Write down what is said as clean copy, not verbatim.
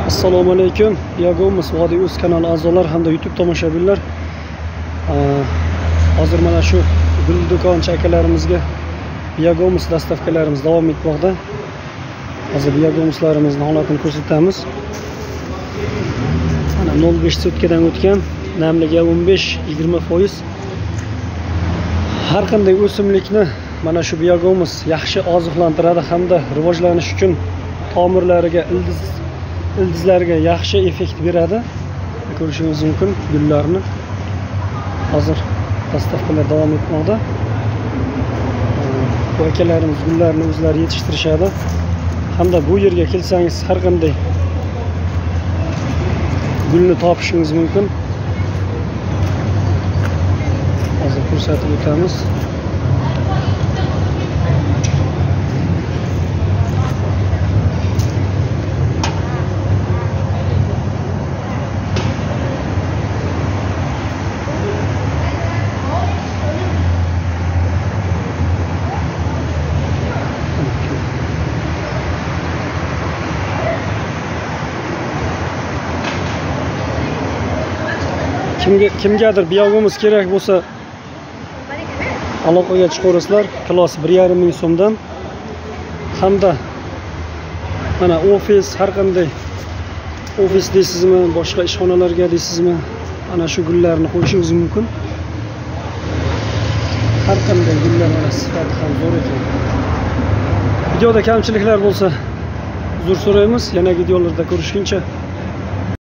Assalomu alaykum. Biogumus Vodiy Uz kanali a'zolari hamda YouTube tomoshabinlar. Hozir mana shu gul do'konchi akalarimizga biogumus dastavkalarimiz davom etmoqda. Hozir biogumuslarimizni holatini ko'rsatamiz. Mana 0.5 sutkadan o'tgan, namligi 15-20%. Har qanday o'simlikni mana shu biogumus yaxshi oziqlantiradi hamda rivojlanish uchun tomirlariga, ildizlarga yaxshi effekt beradi. Ko'rishingiz mumkin gullarni. Hozir dastavkalar davom etmoqda. Bu akalarimiz gullarni o'zlari yetishtirishadi. Hamda bu yerga kelsangiz har qanday gulni topishingiz mumkin. Hozir ko'rsatib o'tamiz. Kimgadir biogumus kerak bo'lsa aloqaga chiqaverasizlar. Kilosi 1,5 ming so'mdan. Hamda mana ofis, har qanday ofis deysizmi, boshqa ishxonalarga deysizmi, ana shu gullarni qo'yishingiz mumkin. Har qanday gullar, mana sifati ham zo'r ekan. Videoda kamchiliklar bo'lsa uzr so'raymiz. Yana videolarda ko'rishguncha